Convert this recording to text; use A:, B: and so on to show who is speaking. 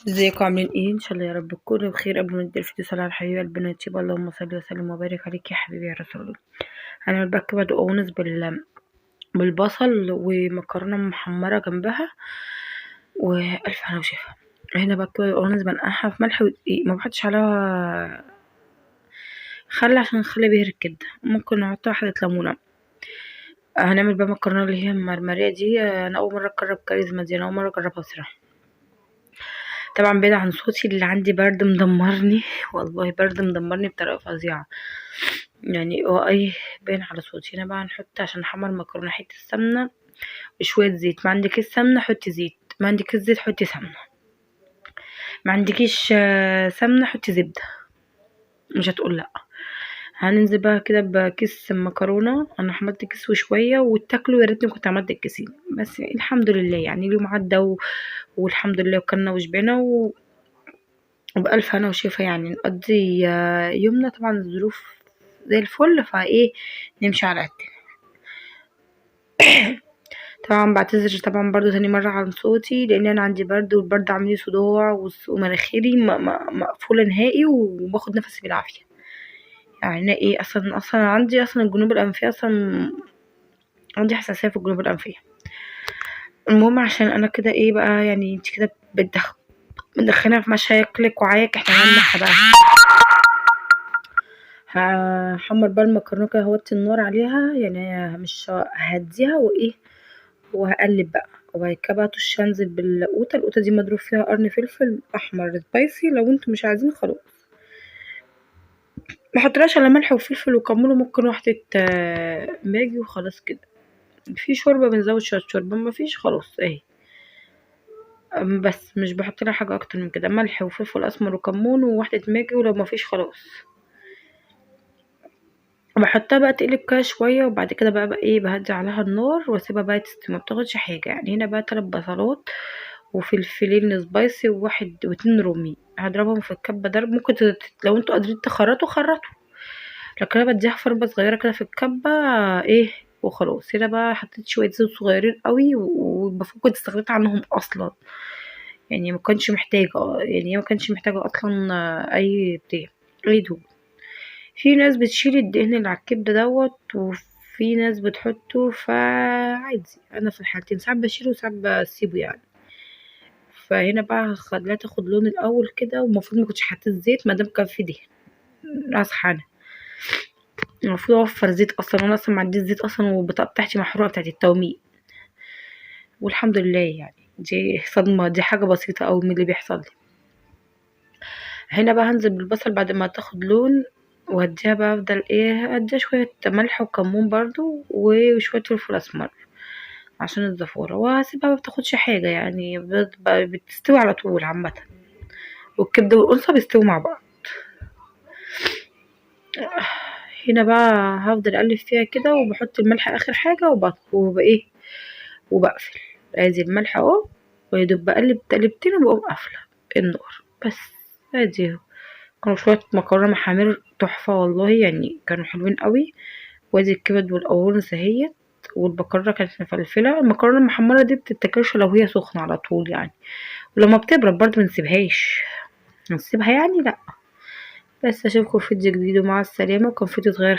A: ازيكم عاملين ايه؟ ان شاء الله يا رب تكونوا بخير. قبل ما نبدا الفيديو صلى على الحبيب قلبنا يطيب، اللهم صل وسلم وبارك عليك يا حبيبي يا رسول الله. هنعمل بقى كبد وقوانص بالبصل ومكرونه محمرة جنبها، والف هنا وشفا. هنا بقى كبد وقوانص بنقعها في ملح ودقيق، ما بحطش عليها خل عشان الخل بيهري الكبده، ممكن نحط واحدة ليمونه. هنعمل بقى مكرونه اللي هي المرمريه دي، انا اول مرة اجرب كاريزما دي، انا اول مرة اجربها بصراحة. طبعا بعيد عن صوتي اللي عندي برد مدمرني، والله برد مدمرني بطريقة فظيعة يعني، هو ايه باين على صوتي. هنا بقى هنحط عشان نحمر مكرونه حتة سمنه وشوية زيت. ما عندكيش سمنه حطي زيت، ما عندكيش زيت حطي سمنه، ما عندكيش سمنه حطي زبدة، مش هتقول لا. هننزل بقى كده بكيس مكرونه، انا حملت كيس وشوية وتاكلوا، يا ريتني كنت عملت الكيسين، بس الحمد لله يعني اليوم عدى والحمد لله وكلنا وشبعنا وبألف هنا وشفا يعني نقضي يومنا. طبعا الظروف زي الفل، فايه نمشي على قدنا. طبعا بعتذر طبعا برضو تاني مرة عن صوتي، لان انا عندي برد، والبرد عامل لي صداع ومناخيري مقفولة نهائي، وباخد نفسي بالعافية. يعني أنا ايه اصلا عندي اصلا الجنوب الانفية، اصلا عندي حساسية في الجنوب الانفية. المهم عشان انا كده ايه بقى، يعني انت كده مدخلنا في مشاكلك وعيك، احنا هنمنعها بقى. هحمر بقى المكرونه كده، هوطي النار عليها يعني مش ههديها، وايه وهقلب بقى. وبعد كده بقى طش هنزل بالقوطه، القوطه دي مضروب فيها قرن فلفل احمر سبايسي، لو انتوا مش عايزين خلاص ما حطلهاش الا ملح وفلفل وكمون، وممكن واحدة ماجي وخلاص كده. في شوربة بنزود شوية شوربة، ما فيش خلاص اهي، بس مش بحط لها حاجة اكتر من كده، ملح وفلفل اسمر وكمون وواحدة ماجي، ولو ما فيش خلاص بحطها بقى تقلب كده شوية. وبعد كده بقى ايه بهدي عليها النار واسيبها بقى تستوي، ما بتاخدش حاجة يعني. هنا بقى 3 بصلات وفلفلين سبايسي وواحد واتنين رومي، هضربهم في الكبه ضرب. ممكن لو انتوا قادرين تخرطوا خرطوا، لكن انا بديها فرمه صغيرة كده في الكبه ايه وخلاص. هنا بقى حطيت شوية زيت صغيرين قوي، والمفروض كنت استغنيت عنهم اصلا يعني، ما كانش محتاجه، يعني ما كانش محتاجه اصلا اي بتاع اي دهون. في ناس بتشيل الدهن اللي على الكبده دوت، وفي ناس بتحطه، فعادي انا في الحالتين ساعات بشيله وساعات بسيبه يعني. فهنا بقى هخليها تاخد لون الاول كده، والمفروض ما كنتش حطيت زيت ما دام كان في دهن، اصحى انا المفروض اوفر زيت اصلا، وانا اصلا ما عنديش زيت اصلا، والبطاقه بتاعتي محروقة بتاعت التومين. والحمد لله يعني دي صدمة، دي حاجة بسيطة قوي من اللي بيحصل لي. هنا بقى هنزل بالبصل بعد ما تاخد لون، وهديها بقى افضل ايه اديها شوية ملح وكمون برضو وشوية فلفل اسمر عشان الزفاره، وهسيبها ما بتاخدش حاجة يعني، بتستوي على طول عامة. والكبده والقنصه بيستووا مع بعض. هنا بقى هفضل اقلب فيها كده، وبحط الملح اخر حاجة وبايه وبقفل. ادي الملح اهو، ويا دوب بقلب تقلبتين وبقوم قافله النار بس. ادي اهو كانوا شوية مكرونه محامير تحفة والله يعني، كانوا حلوين قوي. وادي الكبد والقوانص اهيت، والبكره كانت مفلفله. المكرونه المحمره دي بتتاكلش لو هي سخنة على طول يعني، ولما بتبرد برضه منسيبهاش، نسيبها يعني لا. بس اشوفكم في فيديو جديد، ومع السلامة. وكان فيديو صغير.